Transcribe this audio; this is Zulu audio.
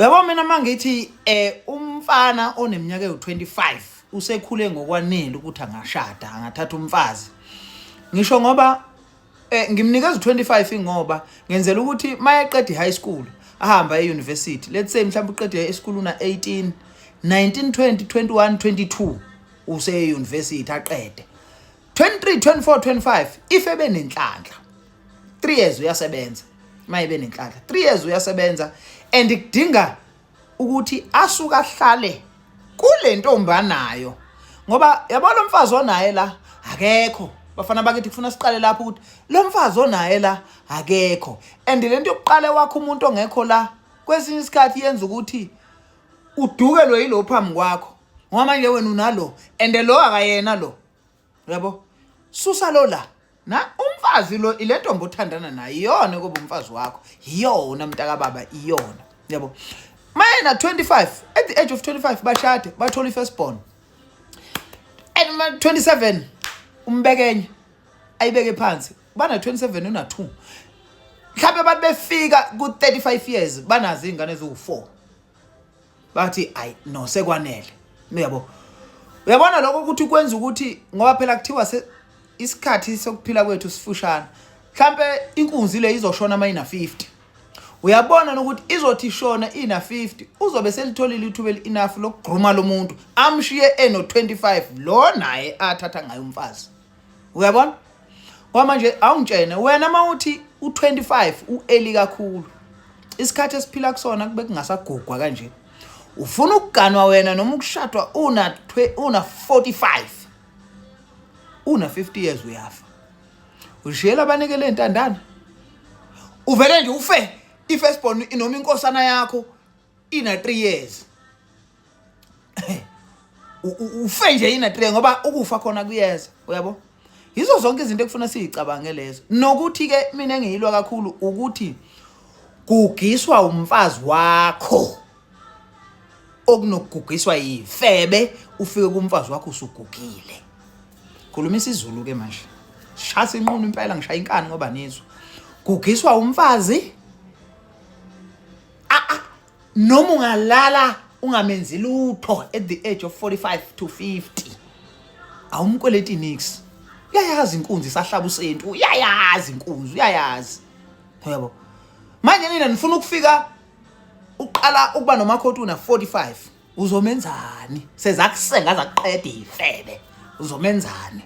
Uyabo, mina mangithi umfana oneminyaka ewu25 usekhule ngokwanele ukuthi angashada, angathatha umfazi. Ngisho ngoba ngimnikeza u25 ngoba ngenzela ukuthi mayeqeda high school ahamba e-university. Let's say mhlawumbe uqede e-school una 18, 19, 20, 21, 22, use university aqede. 23, 24, 25, if ebenenhlanhla, 3 years uyasebenza. Mayibe nenhlanhla, 3 years uyasebenza, and kudinga ukuthi asuka ahlale kule ntombi anayo, ngoba yabo lo mfazi onaye la akekho. Bafana bakithi, kufuna siqale lapho ukuthi lo mfazi onaye la akekho, and lento yokuqala wakho umuntu ongekho la kwesinye isikhathi yenza ukuthi udukelwe yilo phambi kwakho, ngoba manje wena unalo and lo akayena lo. Yabo, susa lo la na umfazi lo, ile ntombi othandana nayo iyona kuba umfazi wakho, iyona mntaka baba, iyona. Yabo, mayena 25, at the age of 25 bashade, bathola i-firstborn, and ma 27 umbekenye ayibeke phansi, bana 27 una 2. Mhlawumbe abantu befika ku 35 years banazo izingane eziwu4, bathi ayi no, sekwanele. Uyabo, uyabona lokho ukuthi kwenza ukuthi, ngoba phela kuthiwa isikhathi sokuphila kwethu sifushana, mhlambe inkunzi le izoshona mayina 50. Uyabona nokuthi izothi ishona ina 50, uzobe selitholile ithuba enough lokugruma lo muntu amshiye eno 25 lo naye athatha ngayo umfazi. Uyabona, kwamanje awungitshene wena, mawuthi u25 uearly kakhulu. Isikhathi esiphila kusona kube kungasagugwa kanje. Ufuna ukuganwa wena noma ukushadwa una 45, una 50 years, uyafa, ushiyela abanikele entandana, uvele nje ufe, i-firstborn noma inkosana yakho ina 3 years. Ufe nje ina 3, ngoba ukufa khona kuyeza. Uyabo, yizo zonke izinto ekufuna siyicabange lezo. Nokuthi ke mina engiyilwa kakhulu ukuthi gugiswa umfazi wakho okunokugugiswa yifebe, ufike kumfazi wakho usugugile. Khuluma isiZulu ke manje, shasa inqunu impela, ngishaya inkani ngoba nizwa gugiswa umfazi. Noma ungalala ungamenzi lutho at the age of 45 to 50, awumkweleti nix. Uyayazi inkunzi isahlaba usenti, uyayazi inkunzi, uyayazi. Uyabo, manje nina nifuna ukufika uqala ukuba nomakhoti una 45, uzomenzani sezakusenga zakuqeda ifebe? Uzomenzani?